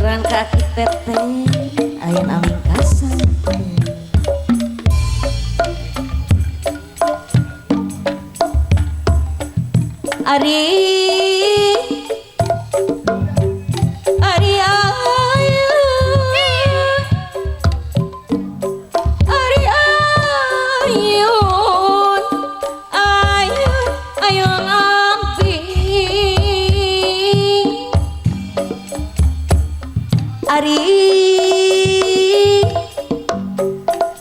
Aturan ka aki teteh ayun aming kasar. Ari Ari ayun Ari ayun ayun ayun amping Ari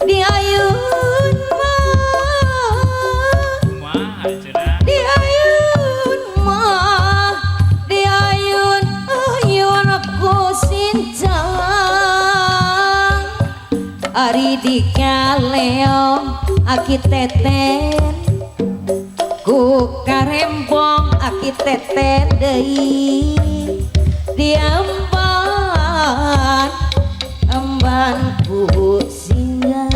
di ayun mah di ayun mah di ayun ayun aku sincang Ari di kaleong aki teten ku karempong aki teten deui di emban emban ku singgah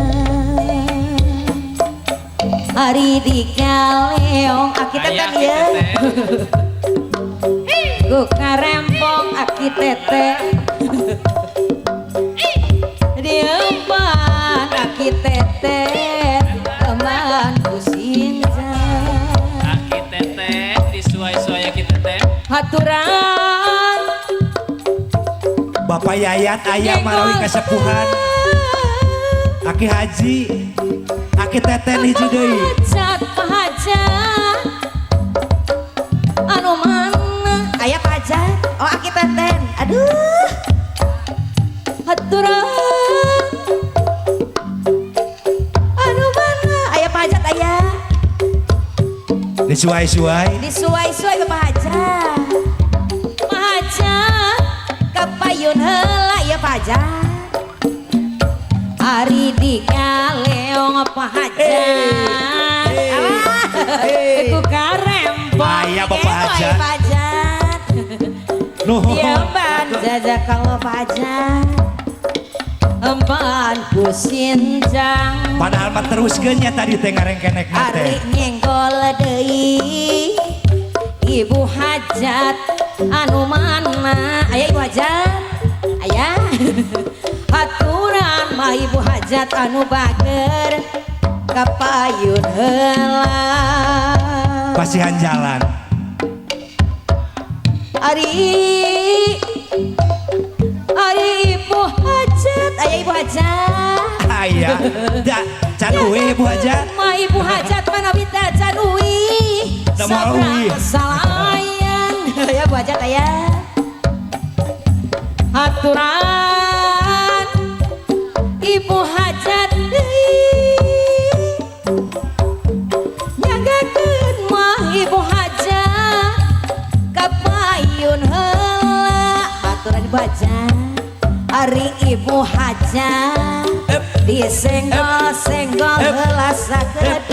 Ari di kaleong aki teten ya ku karempong aki teten di emban aki teten emban ku singgah Aki teteh disuai-suai aki teteh. Haturan Bapak Yayat aya marawi kasepuhan. Aki Haji, Aki Teten hiji deui. Hajat pahajat anu mana Aya pajak. Oh aki teten. Aduh. Haturan Anu mana? Aya pajak aya. Disuai-suai. Disuai-suai ke pajak. Pahajat Kapayun heula ya pajak. Ari di kaleong pahajat ku karempong Aya Bapak Aya Hajat. pajak. Nuhun. Diamban jazakallah pajak. Empan ku sinjang Padahal mah teruskeun nya tadi teh ngarengkenek mah Ari teh. nyenggol deui. Ibu hajat anu mana Aya ibu hajat. Aya. Aturan mah ibu hajat anu bager kapayun heula Pasihan jalan. Ari Ari ibu hajat Aya ibu hajat. Aya. Da can uih Ibu Hajat. Mah ibu hajat mana bita can uih Da moal uih. Salayan Ya ibu hajat aya. Aturan ibu hajat deui nyanggakeun mah ibu hajat kapayun heula Aturan ibu hajat. Ari ibu hajat disenggol-senggol heula sakedap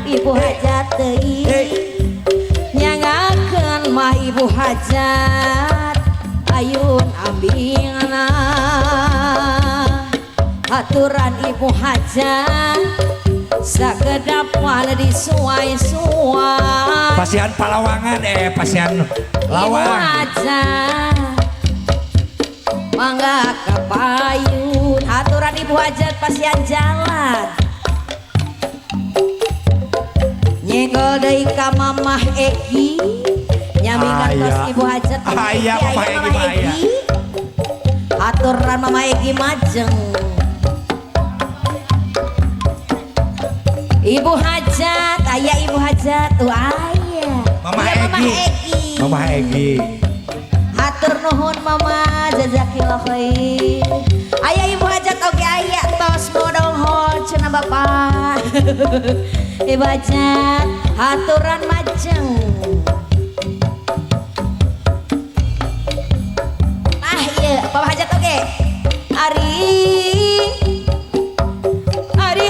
ibu hajat deui nyanggakeun mah ibu hajat ayun ambingna aturan ibu hajat sakedap wal disuai-suai Pasihan palawangan pasihan ibu lawang. hajat mangga kapayun Aturan ibu hajat pasian jalan. Nyenggol deui ka Mamah Egi nyami ngantos Aya. ibu hajat Aya, Mama Egi mah aya. Aturan Mama Egi majeng Ibu hajat Aya ibu hajat tuh aya. Mama Aya Mama Egi. Egi. Mama Egi. Hatur nuhun Mama jazakillah khair. Aya ibu hajat oge aya tos modonghol cenah Bapak. Ibu hajat aturan majeng Tah ieu Bapak hajat oge. Ari Ari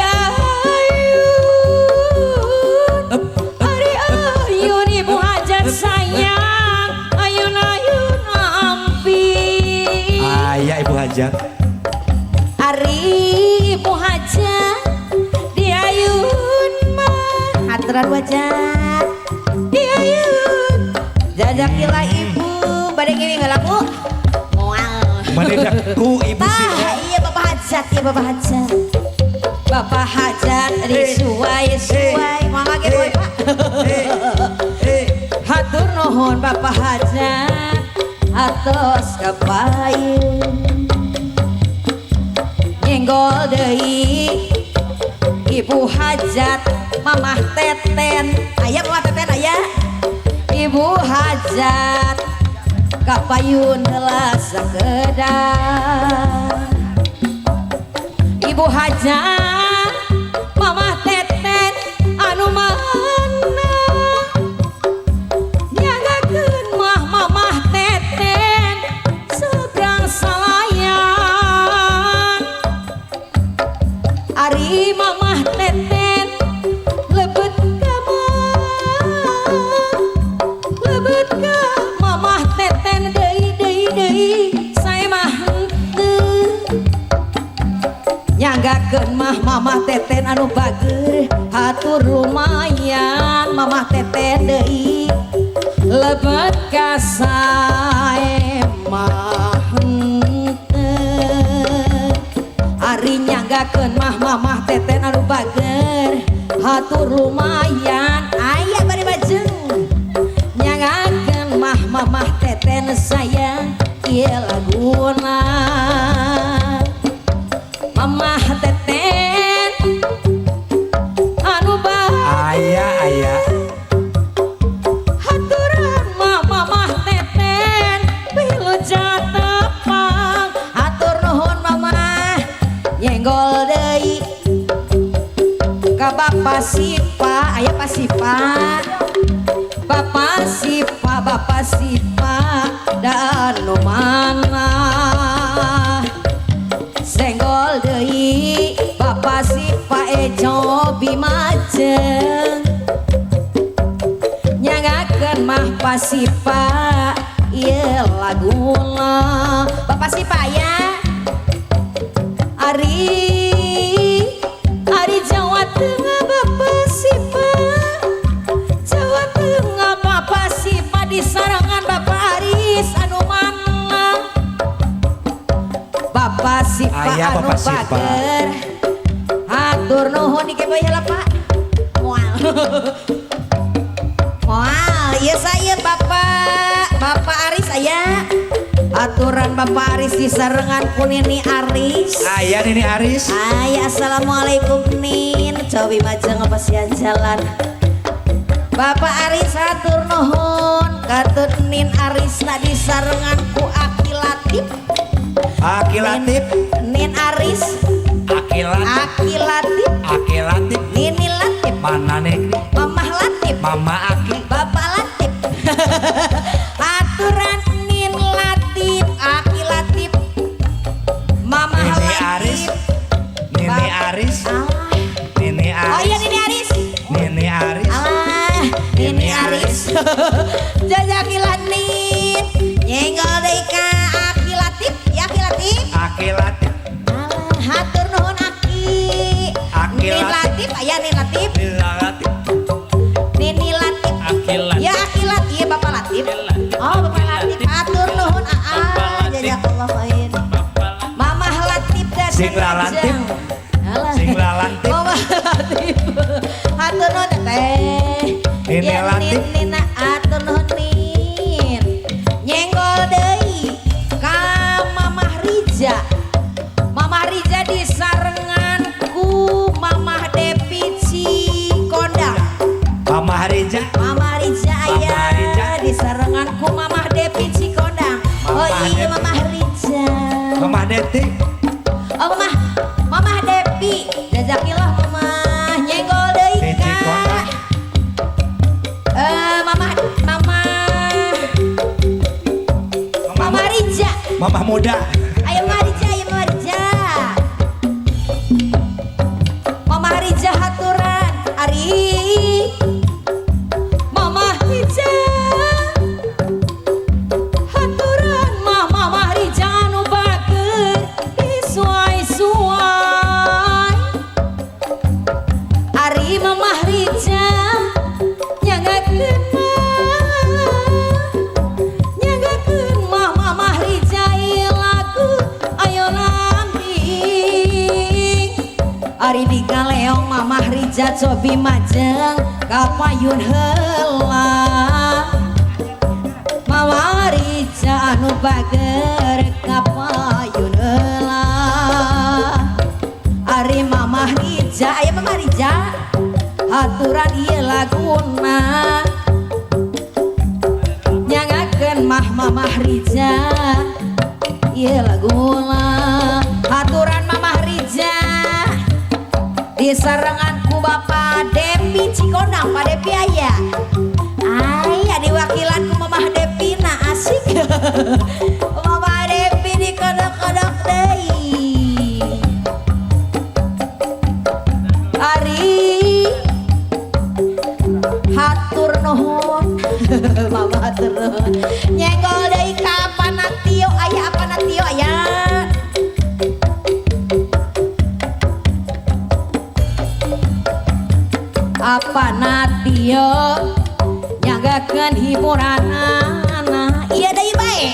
ayun Ari ayun ibu hajat sayang ayun ayun ampi Aya Ibu Hajat. Ari ibu hajat di ayun mah Aturan wajat. di ayun Jazakillah ibu bade ngiring heula Bu. Moal. Mani ku ibu Tah, Sinda. Iya Bapak Hajat, iya Bapak Hajat. Bapak Hajat disuai-suai. Mangga ge boy, Pak. Eh, eh. Hatur nuhun Bapak Hajat atos kapayun. Nyenggol deui Ibu Hajat, Mamah Teten. Aya Mamah Teten aya. Ibu Hajat kapayun heula sakedap. Ibu Hajat, Mamah Teten anu mana nyanggakeun mah Mamah Teten seberang salayan. Ari Mamah Teten lebet ka lebet ka Mamah Teten deui deui deui sae mah henteu. Nyanggakeun mah Mamah Teten anu bager hatur lumayan. Mamah Teten deui lebet ka sae mah henteu. Ari nyanggakeun mah Mamah Teten anu bager hatur lumayan. Aya bari bajeng. Nyanggakeun mah Mamah Teten sayang ieu laguna. Mamah Teten anu bager Aya, aya. haturan mah Mamah Teten wilujeng tepang. Hatur nuhun Mamah. Nyenggol deui ka Bapak Sipa. Aya Pak Sipa. Bapak Sipa, Bapak Sipa dan nu mana. Senggol deui Bapak Sipa Ejo Bimajeng. Nyanggakeun mah Pak Sipa ieu laguna. Bapak Sipa ya. Ari Ari Jawa Tengah Bapak Sipa, Jawa Tengah Bapak Sipa di sarangan Bapak Aris anu mana. Bapak Sipa Aya anu Bapak Sipa. Bager hatur nuhun Nuhun dike heula, Pak. Moal. Moal, ieu saya Bapak, Bapak Aris aya. Aturan Bapak Aris disarengan ku Nini Aris. Aya Nini Aris. Aya, assalamualaikum Nin. Cobi majeng apa sian jalan. Bapak Aris hatur nuhun katut Nin Aris na disarengan ku Aki Latif. Aki Latif. Nin Aris, Aki Latif. Aki Latif, Aki Latif. Nini Latif, Mana nih? Mamah Latif, Mama Aki. Bapak Latif. Aturan Nin Latif, Aki Latif, Mamah Nini Latif. Aris. Nini Aris. Ah. Nini Oh iya Aris. Nini Aris. Nini Aris. Alah, Nini Nini Aris. Jazakilah Nin. Nyenggol deui ka Aki Latif, ya Aki Latif. Aki Latif. Alah, hatur nuhun Aki. Aki Nin Latif. Latif, aya Nin Latif. Nini Latif. Nini Latif. Aki Latif. Ya Aki Latif, iya Bapak Latif. Latif. Oh, Bapak Latif. Hatur nuhun Aa. Bapak Latif. Jazakallah khair. Bapak Latif. Mamah Latif dan Sing lalantip. Alah. Sing lalantip. Mamah Latif Hatur nuhun Teteh. Nini Ya, Latif. Nin, Nina, hatur nuhun Nin. Nyenggol deui ka Mamah Rija. Mamah Rija disarengan ku Mamah Depi Cikondang. Mama Rija. Mama Rija Mama aya. Rija. Disarengan ku Mamah Depi Cikondang. Oh Mama iya Depi. Mama Rija. Mama Deti. Oh Mama, Mama Depi. Jazakillah Mamah. Nyenggol deui Di ka Cikondang. Mamah Mamah Mama, Mama Rija. Mama muda. Ayo Mama Rija, ayo Mama Rija. Mamah Rija haturan Ari Mamah Rija haturan mah Mamah Rija anu bager disuai-suai. Ari Mamah Rija nyanggakeun mah, nyanggakeun mah Mamah Rija ieu lagu. Rija cobi majeng kapayun heula Mama Rija anu bager kapayun heula Ari Mamah Rija aya Mamah Rija haturan ieu laguna nyangakeun mah Mamah Rija ieu laguna haturan Mamah Rija disarengan ku Bapak Depi Cikondang. Pak Depi aya aya diwakilan ku Mamah Depi na asik. Mamah Depi dikodok-kodok deui. Ari hatur nuhun Mama hatur nuhun nyenggol deui ka Apanatio aya Apanatio aya Apanatio nyanggakeun hiburanana ieu deui bae.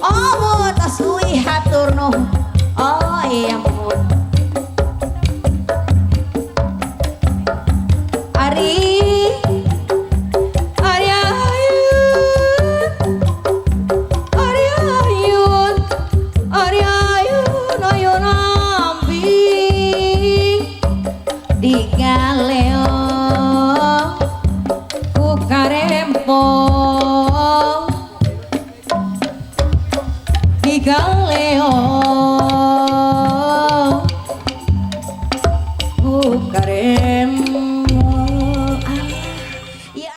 Oh mun tos uih hatur nuhun. Oh iya mun Ari Ari ayun Ari ayun Ari ayun ayun ambi digaleo ku karempo digaleo ku karempo.